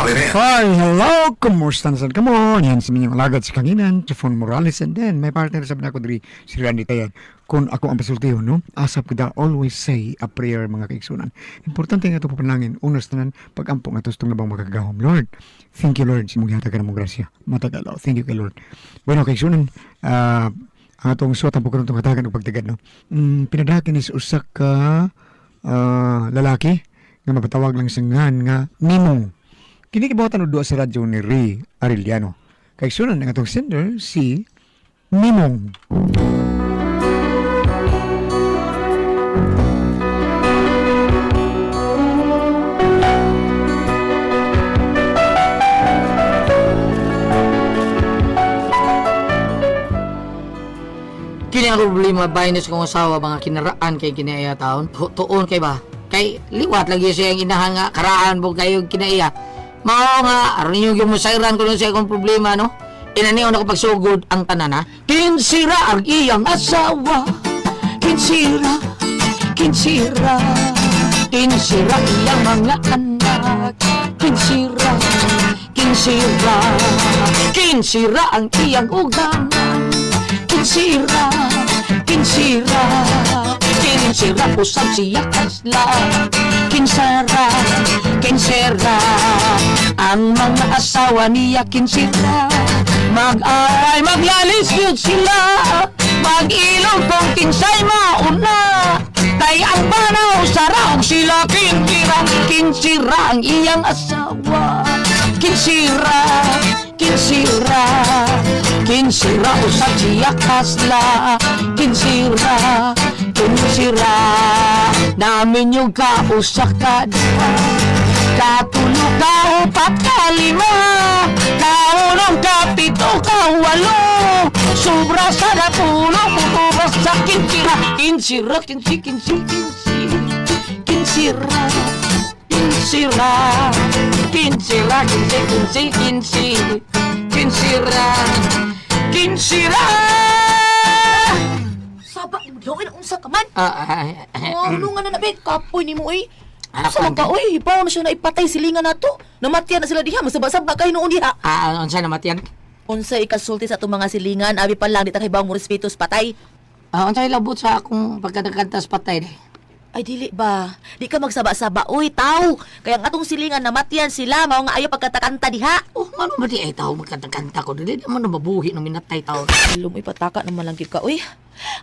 Hi, hello! Kumusta na sad kamo? Yan sa minyong alagad sa kanginan, Trifon Morales, and then may partner sa ko diri, si Randy Tayan. Kung ako ang pasultiho, no? Asap kita always say a prayer, mga kaigsunan. Importante nga ito papanangin. Una sa tanan, pag-ampo nga ito sa bang makagahom. Lord, thank you, Lord, sa mong gihatag ka ng mong grasya. Matagalaw. Thank you kay Lord. Bueno, kaigsunan, ang atong suwat ang pagkaroon itong katagan o pagtagad, no? Pinadakin is usa ka lalaki nga mapatawag lang sa ngan nga Nimong. Kini gibuhatan og duha sa radyo ni Ray Arellano. Kay sunan ang atong sender si Nimong. Kini ang problema bahin sa kong asawa mga kinaraan kay kinaiya taon. Tuon kay ba? Kay liwat lagi siya ang inahan nga karaan mo kayo kinaiya. Mao nga aron ninyo gyud mosayran kuno siya akong problema, no. Inanion ako pagsugod ang tanan, ha. Kinsira ang iyang asawa. Kinsira, kinsira, kinsira iyang mga anak. Kinsira, kinsira, kinsira ang iyang ugangan. Kinsira, kinsira, kinsira usab siya kasla. Kinsara, kinsera, ang mga asawa niya kinsira. Mag-aray, maglalis yun sila. Mag-ilog kung kinsay mauna. Kay ang banaw sara og sila kinsira. Kinsira ang iyang asawa. Kinsira, kinsira, kinsira usab siya kasla. Kinsira, kinsira, namin yung kausa ka duha, katulo, kaupat, kalima, kaunong, kapito, kawalo, sobra sa napulo, kutubas sa kinsira, kinsira, kinsi, kinsi, kinsi, kinsira, kinsira, kinsira, kinsi, kinsi, kinsi, kinsira, kinsira. Saba, di mo na unsa ka man. Ah, ah, ah, Oh, hulungan na na, be. Kapoy ni mo, eh. Ah, Sa man ka, oy. Hibaw na siya na ipatay silingan na to. Namatian na sila diha. Magsaba-saba kayo noon diha. Ah, unsa namatian? Unsa ikasulti sa atong mga silingan, abi pa lang, di ta kay mo respeto sa patay. Ah, unsa ilabot sa akong pagkanta sa patay di? Ay, dili ba? Di ka magsaba-saba, oy, tao. Kaya ang atong silingan, namatian sila. Mao nga ayaw pagkatakanta diha. Oh, ngano ba di ay tao magkanta-kanta ko dili di man na mabuhi nang minatay tao. Lumoy pataka naman lang gyud ka, oy.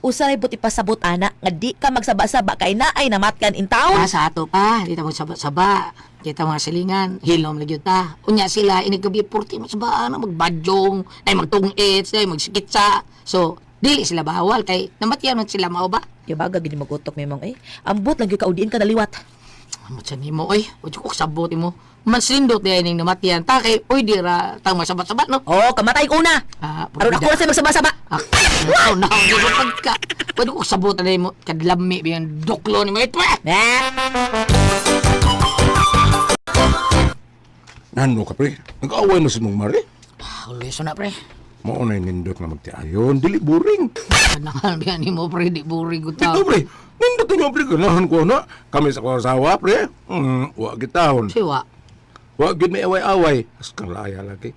Usaray but ipasabot, ana, nga di ka magsaba-saba kay naay namatian in town. Ah, sa ato pa, di ta magsaba-saba. Kita mga silingan, hilom lagi ta. Unya sila, inigabi purti mo sa na magbadyong, ay magtungit, ay magsikitsa. So, dili sila bawal kay namatian man sila mao ba? Yabaga gid magutok memong eh. Ambot lang gyud ka udiin ka naliwat. Amot sa nimo oy, wa ko sabot nimo. Mansindot di ning namatian ta kay oy di ra tang masabat-sabat, no. Oh, kamatay ko na. Ah, Aron ako na sa magsaba-saba. Ah, no, no, di ko pagka. Pwede ko sabot na mo, kadlami, biyan duklo ni mo. Ito eh! Eh, Nano ka, pre? Nag-away na si mong mare. Ah, uliso na, pre. Mao na nindot nga magtiayon, dili boring. Kanangal biyan ni mo, pre, di buri ko tao. Dito, pre. Nindot nga, pre, ganahan ko na. Kami sa asawa, pre. Wa gitahon. Siwa. Wa gyud may away-away. Hasta laya lagi.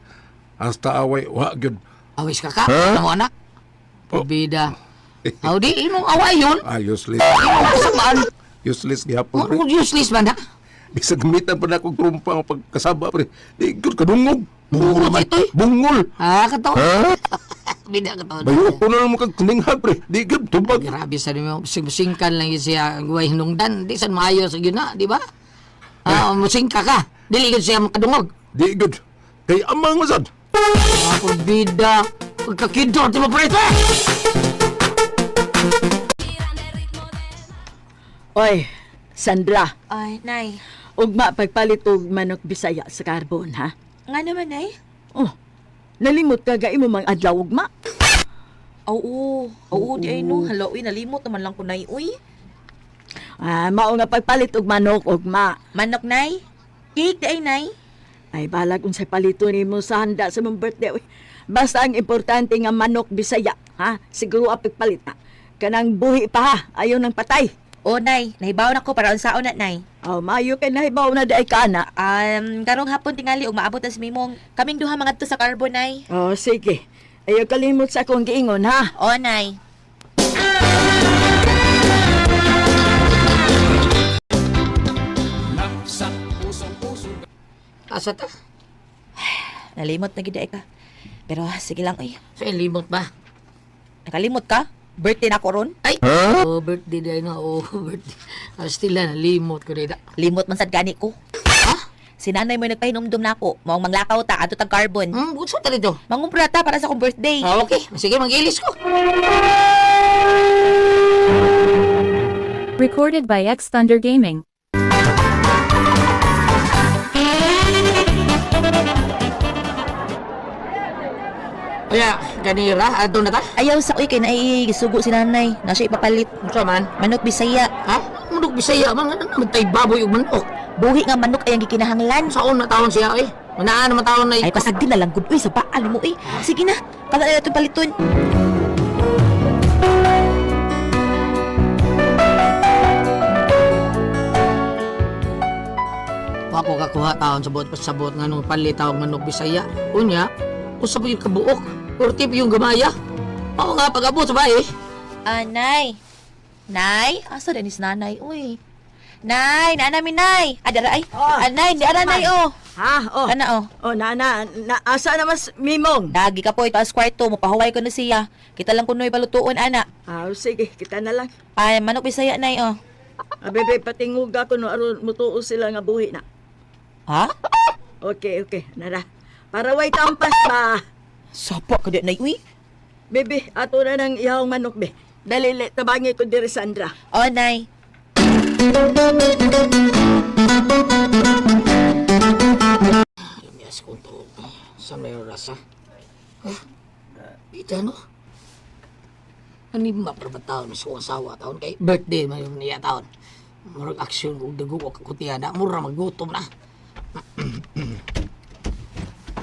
Hasta away, wa gyud. Awis ka ka? Huh? Mo anak? Pabida. Aw, di, imong away yun. Ah, useless. Imong kasamaan. Useless gihapon, pre. Mo useless man, ha? Bisag gamitan pa na akong trumpa ang pagkasaba, pre. Di gyud kadungog. Bungol man. Ito'y. Bungol. Ah, kato. Bida ka to. Bayo ko na lang makagtiningha, pre. Di gyud tubag. Grabe sa nimo, musingkan lang yun siya ang guway hinungdan. Di san maayo sa yun na, di ba? Ah, musingka ka. Dili gyud siya makadungog. Di gyud. Kay amang masad. Ah, pabida. Pagkakidor, di mo, pre. Ito, eh! Oy, Sandra, Ay, nay. ugma pagpalit og manok Bisaya sa karbon, ha? Nga naman, nay. Oh, nalimot ka ga imo mang adlaw ugma. Oo. Oo, di ay no. Hala, uy, nalimot naman lang ko, nay, uy. Ah, mao nga pagpalit og manok ugma. Manok, nay. Cake di ay, nay. Ay balag unsay palito nimo sa handa sa mong birthday. Uy. Basta ang importante nga manok Bisaya, ha? Siguro ang pagpalit na. Kanang buhi pa ha, ayaw nang patay. O, Nay, nahibaw na ko para unsaon na, Nay. Oh, maayo kay nahibaw na di ay ka ana. Karong hapon tingali ug maabot na si Mimong. Kaming duha mangadto sa Carbon, Nay. Oh, sige. Ayaw kalimot sa akong giingon ha. O, Nay. Asa ta? Nalimot na gid ay ka. Pero sige lang, oy. Sa limot ba? Nakalimot ka? Birthday na ko ron? Ay! Oh, birthday day na. Oh, birthday. Ah, still na, nalimot ko dito. Limot man sad gani ko. Ha? Si nanay mo nagpahinumdum na ako. Maong manglakaw ta adto tag Carbon. Gusto ta dito. Mangumpra ta para sa akong birthday. Ah, okay. Sige, mag-ilis ko. Recorded by X Thunder Gaming. Kaya, ganira, adto na ta. Ayaw sa oy kay naay gisugo si nanay. Na siya ipapalit. Unsa man? Manok Bisaya. Ha? Manok Bisaya man, ano naman tay baboy ug manok. Buhi nga manok ay ang gikinahanglan. Saon na taon siya eh? Manaan naman taon na Ay pasagdi na lang gud uy sa baal mo uy. Sige na, kala na itong paliton. Wa ko kakuha taon sa buot pasabot nga nung palit tawag manok Bisaya. Unya, usa pa yung kabuok. Kurtip yung gamaya. Oo nga, pag-abot sa bahay. Ah, nay. Nay, asa din is nanay uy. Nay, naana mi nay. Adara ay. Oh, Ah, nay, di ara nay oh. Ha? Oh. Ana oh. Oh, nana, na, asa na mas Mimong? Dagi ka po ito as kwarto mo pahuway ko na siya. Kita lang kunoy palutuon ana. Ah, sige, kita na lang. Ay, manok Bisaya nay oh. Ah, bebe, patinguga ko no aron mutuo sila nga buhi na. Ha? Okay, okay, nara. Para way tampas ba? Sapa ka di nay uy. Bebe, ato na nang ihawng manok be. Dali, tabangi ko diri Sandra. Oh, nay. Yes, kung to. Sa may oras, ha? Ha? Bita, no? Ano yung maparba taon sa kong asawa taon? Kay birthday man yung niya taon. Murag aksyon kung dugo o kakutiya na. Mura magutom na.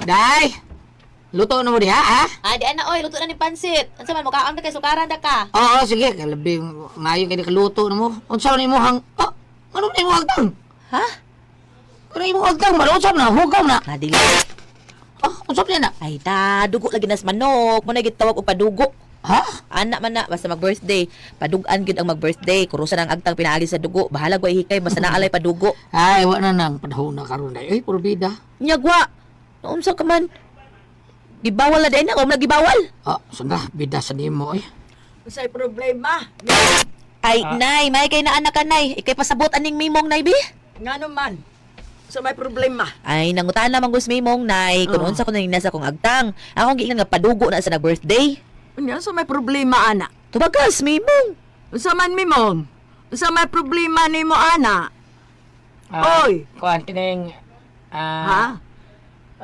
Day! Luto na mo diha, ha? Ah, di ana oy, luto na ni pansit. Unsa man mukaon ka kay sukaran da ka. Oo, sige. Kalabi, ngayon kayo nakaluto na mo. Unsa na imuhang... Ah, ano na imuhang tang? Ha? Ano imuhang tang? Ano na? Hugaw na. Nadili. Ah, unsa na na? Ay ta, dugo lagi nas manok. Mo na gitawag og padugo. Ha? Anak man na basta mag-birthday, padugan gyud ang mag-birthday. Kurusan ang agtang pinaagi sa dugo. Bahala ko hikay basta naalay padugo. Ay, wa na nang panahon na karon day. Ay, purbida. Nyagwa. Unsa ka man? Gibawal na din na, na gibawal. Ah, sanda, bida sa nimo ay. Unsay problema? Ay, nay, may kay na anak ka, nay. Ikay pasabot aning mimong, nay, bi. Ngano man? Sa may problema. Ay, nangutan naman gus mimong, nay. Kung Oh. unsa ko nang nasa kong agtang. Akong giingan nga padugo na sa nag-birthday. Unya sa may problema ana. Tubagas, mimong. Unsa man Mimong? Unsa may problema nimo ana? Oy! Kuan kining Ha?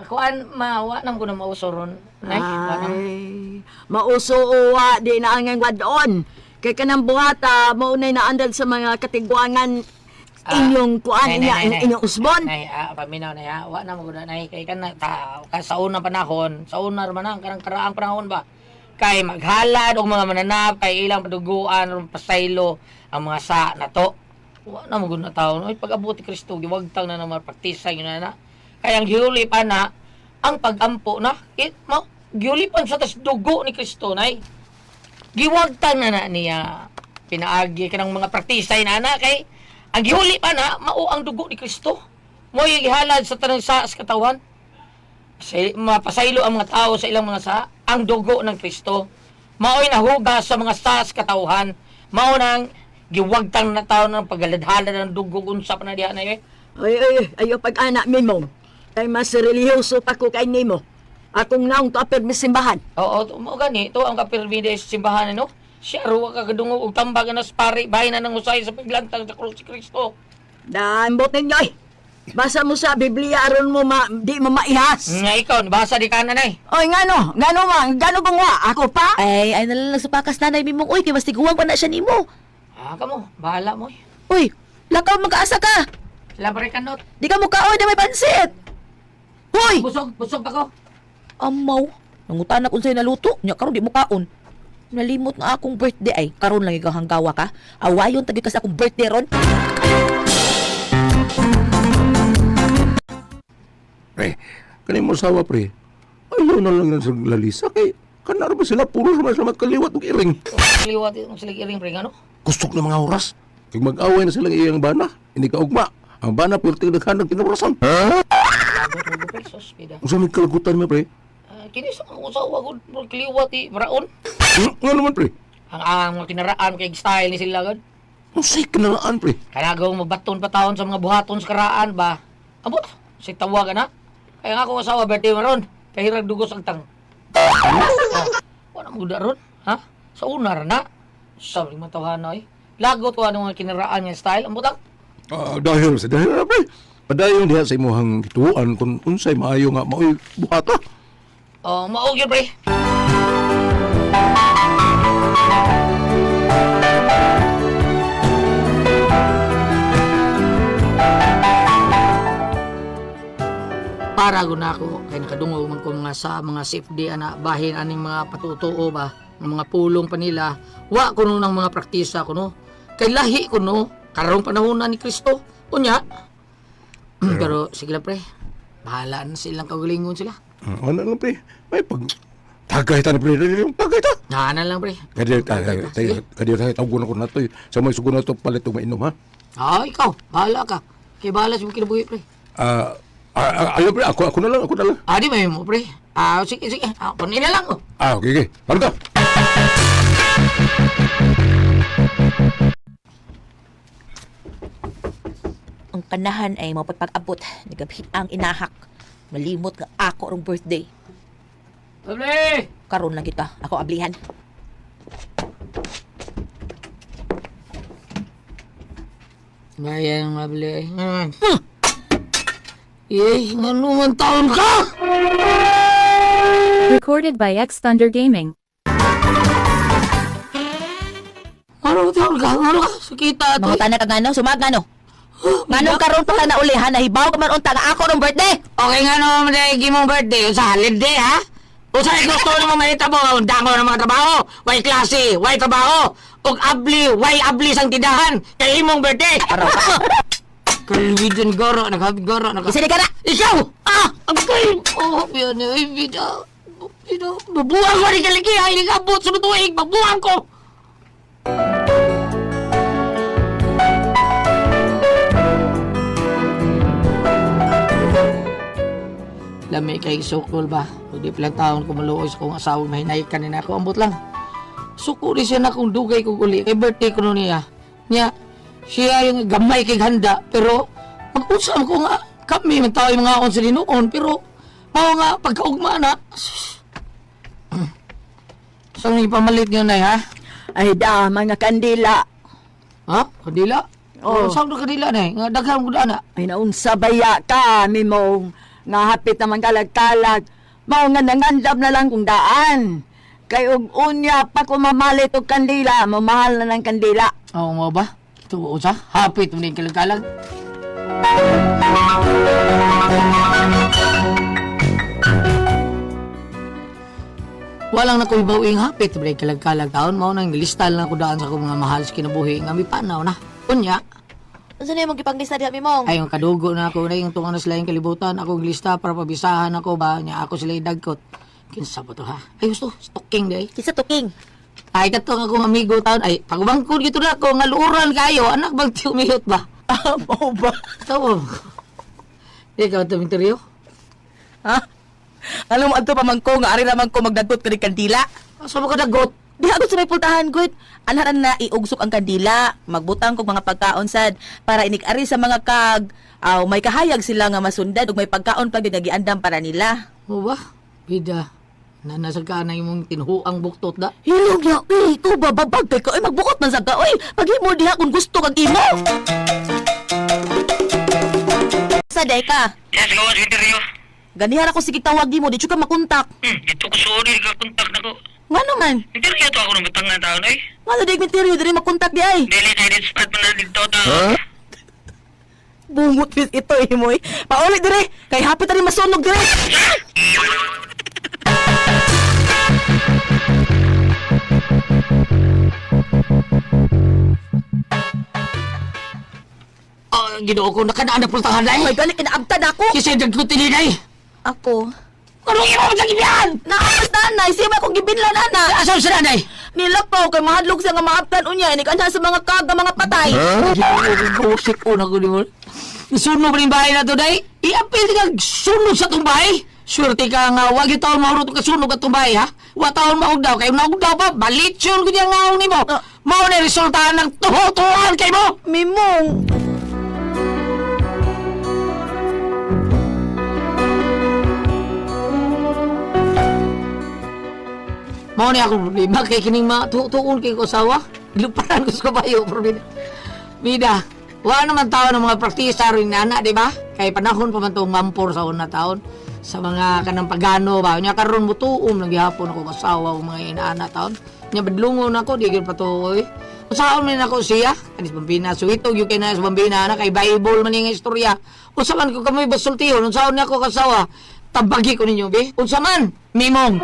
Kuan mawa nang kuno mauso ron. Nay, kuan nang. Ay, mauso uwa di na ang wadon. Kay kanang buhata mao nay naandal sa mga katigwangan inyong kuan Nay, inya nay, nay, inyong usbon. Nay, paminaw nay, ha. Wa na mo gud nay kay kana ta ka sa unang panahon, sa una ra man ang kanang karaang panahon ba. Kay maghalad og mga mananap kay ilang paduguan ron pasaylo ang mga sa nato. Wa na mo gud na taon. Oy, pag-abot ni Kristo giwagtang na naman praktisa yun na na. Kay ang gihuli pa na ang pagampo na it, mo gihulipan sa tas dugo ni Kristo nay. Giwagtang na na niya pinaagi kanang mga praktisay na na kay ang gihuli pa na mao ang dugo ni Kristo. Mo'y gihalad sa tanang sa katawan. Sa, mapasaylo ang mga tao sa ilang mga sa ang dugo ng Kristo. Mao'y nahugas sa mga sa katawhan. Mao nang giwagtang na tao ng paghaladhalad ng dugo unsa pa na diha na yun. Ay ay ayo pag ana Mimong. Kay mas relihiyoso pa ko kay nimo. Akong naong to apir simbahan. Oo, mo gani to ang kapirmide sa simbahan ano. Siya ruwa ka kadungog og tambag na sa pari bahin na nang usay sa paglantang sa krus si Kristo. Dambot ninyo eh. Basa mo sa Biblia aron mo ma, di mo maihas. Nga ikaw, basa di ka na nay. Oy ngano, ngano man, ngano bang wa ako pa? Ay, ay nalang nagsupakas nanay mimong. Uy, kay mas tiguang pa na siya nimo. Ah, kamo, bahala mo. Eh. Uy, lakaw mag-aasa ka. Sila pare kanot. Di ka mukaon na may pansit. Hoy! Busog, busog ako. Amaw. Nangutan na kung sa'yo naluto. Nya karon di mo kaon. Nalimot nga akong birthday ay karon lang ikaw hanggawa ka. Awayon tagi ka sa akong birthday ron. Pre, kani mo asawa pre. Ayaw na lang yan sa lalisa kay kanaro ba sila puro sa mga kaliwat og iring. Liwat yung sila iring pre ano? Kusog na mga oras. Kay mag-away na silang iyang bana, hindi ka ugma. Ang bana pirti daghan ng kinaurasan. Lagot mo pre, sus bida. Unsa may kalagutan mo pre? Ah, kini sa akong asawa ko kliwat eh, braon. Nga naman pre. Ang mga kinaraan kay style ni sila gud. Unsay kinaraan pre? Kanagaw mabaton pa taon sa mga buhaton sa karaan ba? Ambot, si tawag na. Kaya nga akong asawa birthday maron. Kahirag dugos ang tang. Oh, wala mo ron, ha? Sa una ra na. Sabi mo tawahan oy. Lagot ko anong mga kinaraan nga style. Ambot ang. Ah, dahil sa dahil na pre. Padayon diha sa imong gituan kung unsay maayo nga maoy buhata. Oh, mao gyud pre. Para gud na ako kay nakadungog man ko mga sa mga safety ana bahin aning mga patutuo ba ng mga pulong pa nila wa kuno ng mga praktisa kuno kay lahi kuno karong panahon na ni Kristo unya. Pero sige lang pre, bahala na silang kagalingon sila. Ah, ano lang pre? May pag tagay ta na pre, tagay ta. Naanan lang pre. Kadi tagay tagay kadi tayo tawgon ako na to. Eh. Sa may sugo na to palit og mainom ha. Ah, ikaw, bahala ka. Kay bahala sa imong kinabuhi pre. Ah, ayaw pre, ako ako na lang, ako na lang. Ah, di may mo pre. Ah, sige sige. Ah, kunin na lang oh. Ah, okay, okay. Parang ka. Ang kanahan ay mapagpag-abot. Nagabhit ang inahak. Malimot nga ako rong birthday. Pre! Karon lang kita. Ako ablihan. Bayan nga bli. Eh, ngano man taon ka? Recorded by X Thunder Gaming. Ano taon ka? Ano ka? Sakita to. Mangutana ka ngano, sumag ngano. Ngano karon pa ka na uli ha, nahibaw ka man unta nga ako rong birthday. Okay nga no, madayag mong birthday. Usa holiday ha? Usa gusto nimo mahitabo, dango ng mga trabaho. Way klase, way trabaho. Ug abli, way abli sang tindahan kay imong birthday. Araw ka. Kalbidon goro, naghabi goro, nag Isa ni ka na. Ikaw! Ah! Ang kayo! Oh, yan ay bida. Bida. Mabuang ko ni kaliki ay nagabot sa tuig. Mabuang ko! Lami kay sukol ba? Pag di palang taon ko maluoy sa kong asawa, mahinay ka na ako. Ambot lang. Suko rin siya na kung dugay kong uli. Kay birthday ko nun niya. Niya, siya yung gamay kay handa. Pero, mag-usap ko nga, kami, man tao yung mga on sa linuon. Pero, mao nga, pagkaugma na. Sus. Saan yung pamalit niyo na ha? Ay da, mga kandila. Ha? Kadila? Oo. Oh. Saan na kadila na eh? Nga daghang ko na. Ay naunsa baya ka, mimong. Nga hapit naman kalag-kalag. Mao nga nangandam na lang kung daan. Kay og unya pa ko mamalit og kandila, mamahal na ng kandila. Oo mo ba? Ito, usa? Hapit mo na yung kalag-kalag. Walang na ko ibawing hapit, bre kalag-kalag taon mao nang lista lang ako daan sa akong mga mahal sa kinabuhi nga mipanaw na. Unya, Unsa na imong gipanglista diha mimong? ay ang kadugo na ako na yung tungan na sila yung kalibutan akong lista para pabisahan ako ba nya ako sila idagkot. Kinsa ba to ha? Ay gusto, stalking day. Kinsa to king? Ay katong akong amigo taon ay pagbangkod gito na ako nga luoran kayo anak bang umihot ba? Ah, mao ba? Tawo. Ikaw to interview? Ha? Alam mo adto pa man ko nga ari ra man ko magdagkot kani kandila. Asa mo ka dagot? Di ako sa may pultahan gud. Anharan na iugsok ang kandila, magbutang kog mga pagkaon sad para inig-ari sa mga kag aw may kahayag sila nga masundan ug may pagkaon pa gyud nga giandam para nila. Mo ba? Bida. Nanasag ka na imong tinhuang buktot da. Hilog ya, uy, ikaw ba babag kay ka, uy, magbuot man sa ka, uy, paghimo diha kung gusto kag imo. Sa day ka. Yes, gawas interview. Ganihan ako sige tawag mo, di jud ka makontak. Dito ko suod ka kontak nako. Ngano man? Interview to ako ng butangan taon ay. Ngano di material diri makontak di ay. Dili kay dit spot man dito ta. Bungot bis ito eh, moy. Pauli dire, kay hapit rin masunog dire. Ginoo ko nakanaan na pultahan May day. gani kinaabtad ako. Kisay dagkutin ni day. Ako. Anong imo sa gibian? Naabot nanay, siya ba akong gibinlan ana? Asa sa nanay? Nilakaw kay mahadlok siya nga maabtan unya ini kanha sa mga kag nga mga patay. Gosip ko na ko ni mo. Nasunog pa rin bahay na to, day. Iapil ka sunog sa itong bahay. Swerte ka nga, wag yung taon mahurot ka sunog atong bahay, ha? Wa taon maugdaw. Kayo naugdaw pa, balitsyon ko diyang ngaong ni mo. Mao na resulta ng tuho-tuhoan kay mo. Mimong. Mao ni akong problema kay kining mga tuon kay ko asawa. Luparan ko sa kabayo, problema. Bida, wala naman tao ng mga praktisa rin nana, di ba? Kay panahon pa man itong mampor sa una taon sa mga kanang pagano ba nya karon mo tuom lang gihapon ako asawa o mga inaana taon nya badlungon ako di gyud patuoy usaon man ako siya kanis bambina suwitog yung kay na sa bambina na kay Bible man nga istorya unsa man ko kamoy basultihon unsaon niya ako kasawa tabagi ko ninyo be unsa man mimong.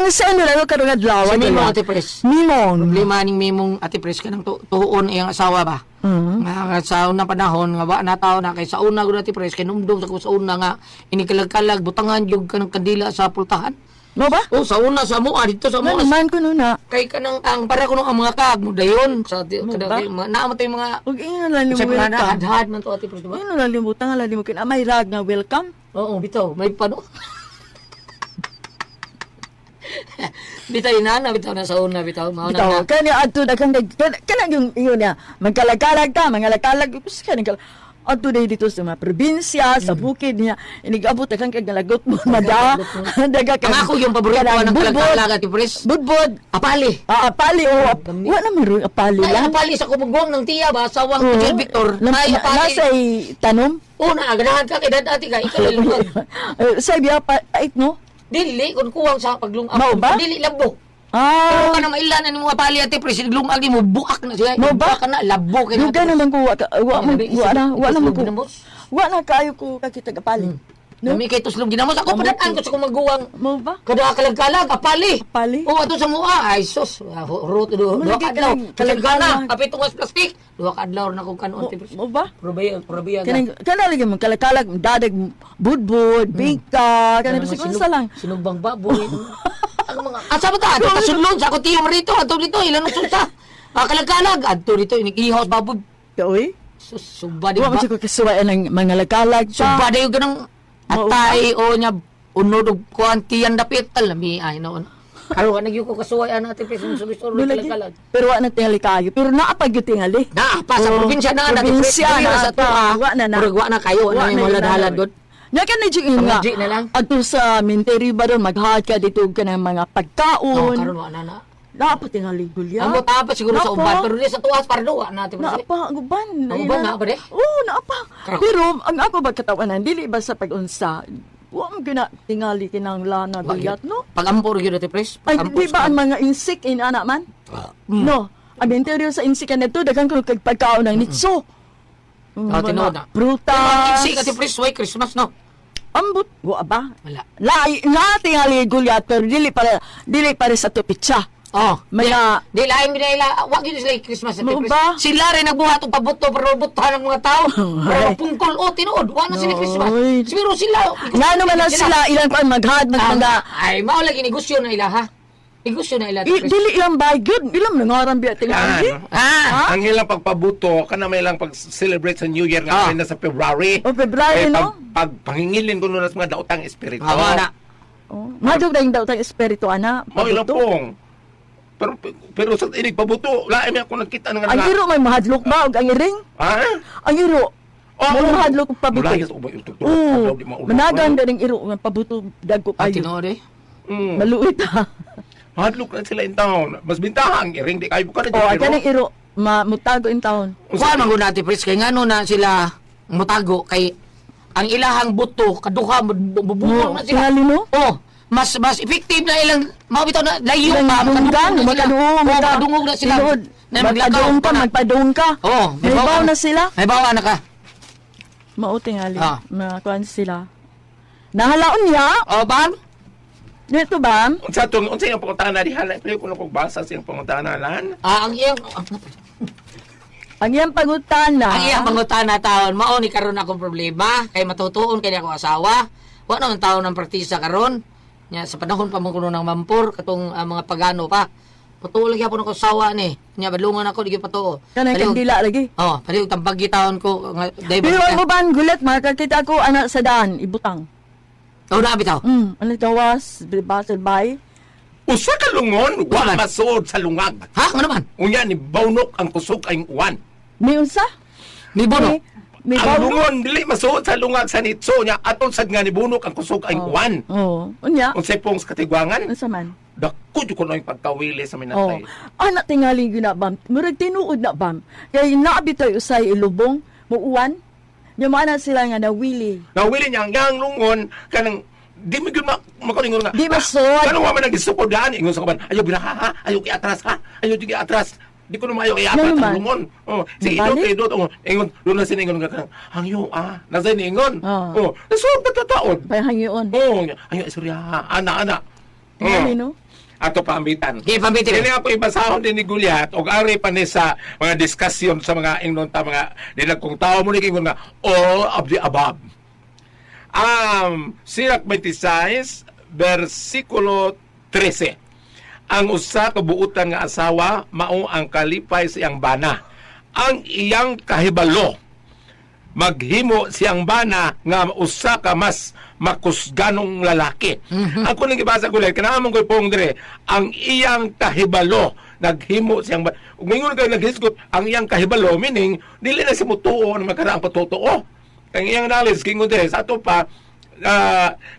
Sa ano lang karon adlaw? Si Mimong Ate Pres. Mimong. Problema ning Mimong Ate Pres kanang tuon iyang asawa ba. Nga sa unang panahon nga wa na tao na kay sa una gud Ate Pres kay numdum sa ko sa una nga inikalagkalag butangan jud kanang kandila sa pultahan. Mo ba? Oh, sa una sa mua dito sa mua Ano man ko na. kay kanang ang para kuno ang mga kag mo dayon sa Mo ba? kada naa mo mga Ug ingon lang sa nimo mga welcome. hadhad man to Ate Pres, di ba? Ingon lang limutan nga lang nimo kin may rag nga welcome. Oo, bitaw may pano. Bitaw na bitaw na sa una bitaw mao na. Bitaw kani adto daghang kanang yung ingon niya magkalagkalag ka mangalagkalag kus kanang adto day dito sa mga probinsya sa bukid niya inigabot daghang kag nalagot mo mada daga Ang ako yung paborito kanang ng budbud. kalagkalag Ate Pres. Budbud. Apali. Ah, apali o wa na meron apali Ay, lang. apali sa kumugwang ng tiya ba? Sawang Oo. Kuya Victor. Na, Ay, apali. nasa tanom. Una, ganahan ka kay dad ati ka. Ikaw lungag. Eh, sa biya pa pait no. Dili, kung kuwang sa paglungag. Mao ba? Dili, labo. Pero Ah. ka na mailan ni mga apali ate pres, lungag mo buak na siya. Mao ba? Buak ka na, labo kay Duga na man ko wa wa man wa na wa na man ko. Ginamos. Wa na kayo ko kakita apali. No? Nami kay tuslong ginamos. Ako padataan ko sa kumaguwang. Mo ba? Kada kalagkalag, apali. Apali? Oo, ato sa mua. Ay, sus. Rot, duha Mo ka lagi adlaw. kanang Kalagkana. kalagkalag. Apitong as plastic. Duha ka adlaw na kong kanon. Mo mo ba? Probiya, probiya. Kanang kana lagi mo kalakalag dadag budbud bingka kana bisag unsa lang. Sinugbang baboy. Ang mga asa ba ta? Ato tasulon sa ako tiyo rito, ato dito ilan ang sulta. Ah, kalagkalag adto dito iniihaw sa baboy. Oy. Sus, suba di Wa ba? man ko kasuway ng mga lakalag Suba pa. dayo ganang atay o nya unod og kuan tiyan dapit alami ay noon. Karon wa nagyo ko kasuway ana ate preso sulisor Mo lagi. kalagkalag. Pero wa na tingali kayo. Pero naa pa gyud tingali. Na pa sa Oo, probinsya na na probinsya na na sa pa. tuwa. Wa na na. Murag wa na kayo Wa na na yung yun, halad na. gud. Nya kan ni Sa nga. G na lang. Adto sa Minteri ba doon maghahad ka dito ka ng mga Oh, pagkaon. karon wa na na. Naa pa tingali gulya. Amo ta pa siguro sa Naa pa. uban pero di sa tuwas pardo wa na ate Naa preso. pa ang uban. Ang uban, naa pa de? Oo, naa pa. Karon. Pero ang ako ba katawanan dili ba sa pag-unsa? Wa mo gina tingali kinang lana Wa gulyat gyud. no? Pag-ampor gyud ate pres. Ay, Pag-ampor di ba sa- ang mga insect in ana man? No. Ang interior sa insect na to daghan ko kag pagkaon ng nitso. Ah, tinuod na. Prutas. Insect ate pres, why Christmas no? Ambot, wa ba? Wala. La, na tingali gulyat pero dili para sa tupitsa. Oh, Mga- di lain binayla, wag yun sila Christmas ate Mao pres. ba? Sila rin nagbuhat og pabuto pero butuhan ng mga tao. Pero pungkol oh tinuod, wa na sila Christmas. Oy. Siguro sila. Ngano man na sila ilang kuan maghad mag mga Ay, mao lagi negosyo na ila ha. Negosyo na ila. ate I, Pres. dili ilang bay good, ilang nangaran biya tingali. Yan. Ah, Ang ilang pagpabuto, kana may ilang pag-celebrate sa New Year nga na sa February. O, February, Eh, no? Pag, pangingilin ko nun sa mga daotang espiritu. Tama na. Oh, madug na yung daw tayong espiritu ana. Mao ilang pabuto. pong. Pero pero sa inig pabuto, lain may ako nagkita ng Ang iro may mahadlok ba og ang iring? Ha? Ang iro. Oh, May mahadlok og pabuto. Mulayas o ba yung tuktok? Oo. Adlaw, di maulog. Managan na ring iro nga pabuto dagko Ah, kayo. tinuod eh. Maluit ha. Mahadlok na sila in town. Mas bintaha ang iring di kayo bukan na Oh, ang kaning iro ma mutago in town. Kuan man gud ate Pres kay ngano na sila mutago kay ang ilahang buto kaduha bubukol na sila. Tingali no? Oh, mas mas effective na ilang mao bitaw na layo Ilang pa dunggan, makadungog na sila. makaduong, Oh, makadungog na sila. Tinuod. Na maglakaw Magpadung ka, na. magpadung ka. Oh, may baw na sila. May bawa na ka. Mao tingali. Ah. Mga kuan sila. Nahalaon niya. Oh, baan? Dito ba? Unsa tong unsa iyang pangutana diha lan? Pero kuno kog basa sa iyang pangutana lan. Ah, ang iyang Ang iyang pangutana. ang iyang pangutana taon mao ni karon akong problema kay matutuon kay ako asawa. Wa naman taon ng praktisa karon. Nya sa panahon pa man kuno ng mampor katong mga pagano pa. Patuo lagi ako ng asawa ni. Nya badlungan ako di gyud patuo. Kanang Palihog- kandila lagi. Oh, palihog tambag taon ko nga day Pero ang uban gulat makakita ko anak sa daan ibutang. Oh, na bitaw. Ano tawas battle by. Usa ka lungon wa Wala. masuod sa lungag. Ha, ngano man? Unya ni bawnok ang kusog ay uwan. May unsa? Ni bono. May Ang bawno? lungon dili masuod sa lungag sa nitso nya atol sad nga ni bunok ang kusog ay uwan. Oo. Unya. Unsay pong sa katigwangan? Unsa man? Dako jud kuno yung pagkawili sa Oh. minatay. Anak tingali gyud na bam. Murag tinuod na bam. Kay naabi tayo usay ilubong muuwan. Nya mo ana sila nga nawili. Nawili niya ang yang lungon kanang di mo gyud makalingon nga. Di masuod. Kanang wa man nagisukod daan ingon sa kaban. Ayaw bira ha, ha ayaw i-atras ha. Ayaw di atras. Di ko na maayo i-atras Ngano ang man? lungon. Oh, si idot Nabalik? idot oh, ingon doon na siningon nga kanang hangyo ah. Nasa ingon. Oh. Oh, nasuod pa tataon. Pahangyoon. Oh, ayo sorry ha. Ana ana. Tingali no? Ato paambitan. Okay, pambitin. Kini ako ibasahon din ni Goliath og ari pa ni sa mga diskusyon sa mga ingnon ta mga dilag kung tao mo ni ingon nga all of the above. Sirak 26 versikulo 13. Ang usa ka buutan nga asawa mao ang kalipay sa iyang bana. Ang iyang kahibalo maghimo siyang bana nga usa ka mas makusganong lalaki. Ang kuning gibasa ko lang kanamong koy pong dire, ang iyang kahibalo naghimo siyang bana. Ug mingon kay naghisgot ang iyang kahibalo meaning dili na si mutuo na makaraang patutuo. Ang iyang knowledge kingon dire sa ato pa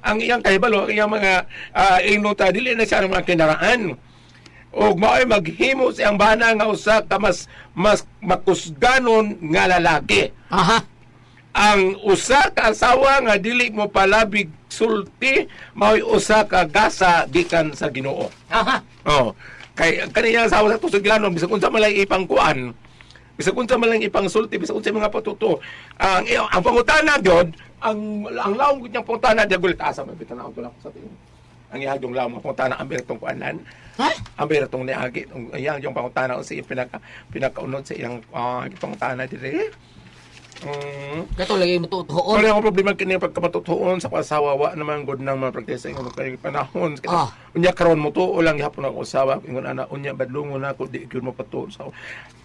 ang iyang kahibalo, ang iyang mga ingnuta dili na siya ang mga kinaraan og mao'y maghimo siyang bana nga usa ka mas mas makusganon nga lalaki Aha. Ang usa ka asawa nga dili mo palabig sulti mao'y usa ka gasa gikan sa Ginoo. Aha. Oh, kay ang kaniyang asawa sa tusog gilanon bisag unsa man lang ipangkuan. Bisag unsa man lang ipangsulti, bisag unsa mga patuto. Ang pangutana gyud, ang lawom gyud niyang pangutana diya gulit asa may bitan ako lang sa tingin. Ang iyang yung lawom nga pangutana ang tong kuanan. Ha? Ang bira tong niagi ang iyang yung pangutana sa iyang pinakaunod sa iyang pangutana dire. Kato lagi mo tutuon. Wala akong problema kini pagkamatutuon sa asawa wa naman gud nang mga praktisa ingon kay panahon. Ah. Unya karon mo tuo lang gihapon ako asawa ingon ana unya badlungon ako di gyud mo patuo sa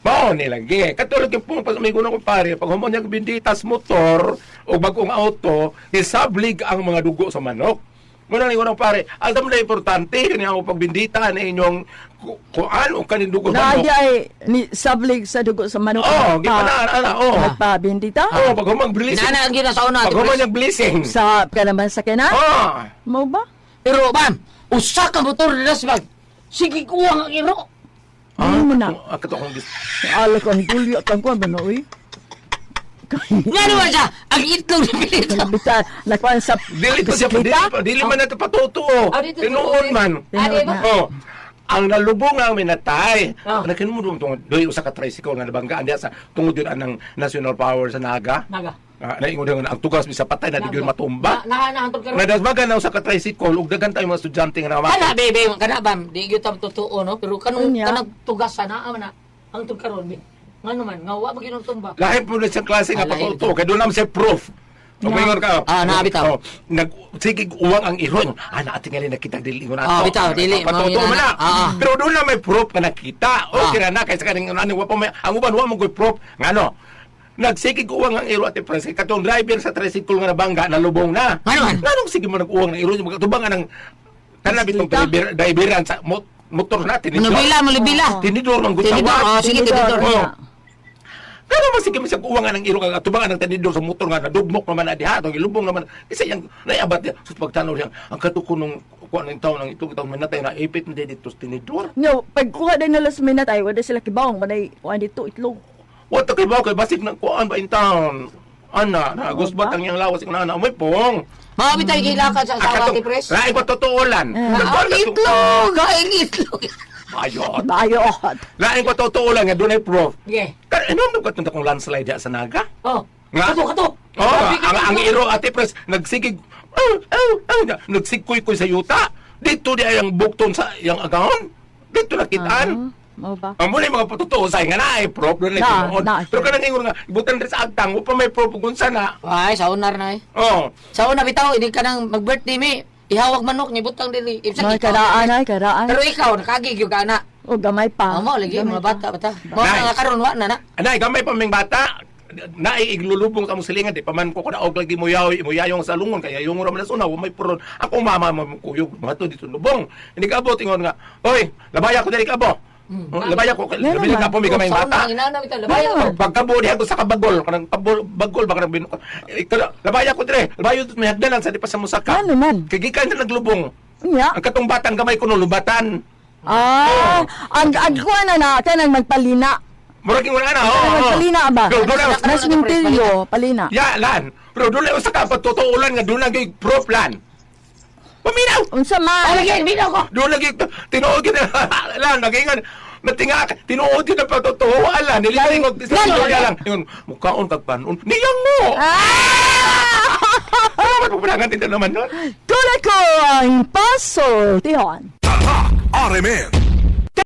Mao ni lagi. Katulad yung pong pag amigo na ko pare, pag humon niya binditas motor o bagong auto, nisablig ang mga dugo sa manok. Muna ni ko pare, alam na importante kani ang pagbindita ni inyong kuan o kaning dugo sa manok. Naadi ay ni sablig sa dugo sa manok. Oh, gipanaan ana, oh. Nagpabindita? Oh, pag humang blessing. Inana ang ginasaon na. Pag human niyang blessing. Sa kanaman sa kena? Oh. Mo ba? Pero bam, usa ka motor na bag. Sige kuwang ang iro. Ano mo na? Ah, kato akong gis- Ala ko ang gulyo at ang kuwan ba na, uy? Nga naman siya, ang itlog ni Pilito. Bitan, nakuan sa Dili pa siya, dili, bisikleta? dili man nato patutuo. Ah, dito, Tinuod dito. man. Ah, di ba? Oh. Ang nalubong ang minatay. Ah. Nakin mo doon tungod doy usa ka tricycle nga nabanggaan diha sa tungod yun anang National Power sa Naga. Naga. Ah, naingon nga ang tugas bisa patay na di gyud matumba. Na nahantod karon. Nadasbagan na usa ka tricycle ug daghan tayo mga estudyante nga Kana namatay. bebe, kana bam, di gyud tam totoo no, pero kanong Unya. kanang tugas sana ama na ang tug karon bi. Ngano man, nga wa ba gyud ang tumba. Lahi po na siyang klase nga Ah, lahi patutuo kay doon naman siya proof. Ug mingon ka. Ah, naa bitaw. Oh, nag sige uwang ang iron. Ah, naa tingali nakita dili ingon ato. Ah, bitaw, dili, Patutuo man na. Ah, ah. Pero doon na may proof nga nakita. Okay Ah. na na kaysa kaning ano wa pa may ang uban wa mo koy proof ngano. Nagsigig uwang ang iro ate Francis katong driver sa tricycle nga nabangga nalubong na. Ngano man? Nganong sige mo nag-uwang ng iro tubangan ang kana bitong driver driveran sa motor natin. Mulubila, mulubila. Tinidor man gud Tinidor, oh, sige tinidor. Oh. Pero masige mo siya uwangan ng irong ang atubangan ng tinidor sa motor nga nadugmok naman na diha atong ilubong naman isa yang naiabat niya so pagtanaw siya ang katuko nung kuan ng taon ng ito taon manatay na ipit na dito sa tinidor. No, pagkuha din nila sa minatay, wala sila kibawang, manay, kuan dito, itlog. What kay ba kay basig ng kuan ba in town. Ana, na gusbat ang iyang lawas ng ana may pong. Mga bitay gilakad sa asawa ti pres. Lain pa totoolan. Ang itlog, ang itlog. Ayot. Bayot. Lain pa totoolan nga dunay proof. Okay. Kan ano nung katong akong landslide diha sa Naga? Oh. Nga? Kato, kato. Oh, Grabe ka, ang itlog. iro ate pres nagsigig oh, oh, oh, nagsigkoy-koy sa yuta. Dito di ay ang bukton sa iyang agahon. Dito nakitaan. Mao ba? Ang muna yung mga patutuo sa nga na ay prop doon na Na, tinuod. na, Pero sure. kanang ingon nga ibutan rin sa agtang wa pa may prop kung sana. Ay, sa unar na eh. Oh. Sa una bitaw, hindi ka nang mag-birthday mi. Ihawag manok ni butang dili. Ibsa Nay ikaw. karaan ay karaan. Pero ikaw nakagig yung ka na. O gamay pa. Amo lagi Gamay mga pa. bata bata. Mo Nice. nga karon wa na na. Anay gamay pa ming bata naiiglulubong sa among silingan di pa man ko kudaog lagi mo yaw mo yayong sa lungon kaya yung ra man sa una wa may puron ako mama mo kuyog mga to dito lubong hindi ka abot ingon nga oy labaya ko diri ka abo. Oh, labaya ko Meron labaya man. ka po may gamay Sa bata. una ang inana bitaw labay Meron. ko. Pagkabo diha ko sa kabagol kanang kabol bagol ba kanang binu eh, labaya ko dire labayo may hagdanan sa di pa sa musaka. Ano man? Kay gikan na naglubong. Unya. Ang katong batang gamay kuno lubatan. Ah, ang kuha na na kanang magpalina. Murag ingon ana oh. Kanang magpalina ba? Pero doon na- Nas mintilyo, palina. Ya lan. Pero doon lang sa kapatutuulan nga doon lang gyud proof lan. Paminaw. Unsa Oh, man? lagi bitaw ko. Doon lagi tinuod gyud lan nagingan natinga tinuod gyud ang patutuuan lan dili lang og istorya lang. Ingon mukaon kag panon. Niyang mo. Ah! Ano man pulangan tinda naman nun? Tulad ko ang pasultihon. Tatak RMN.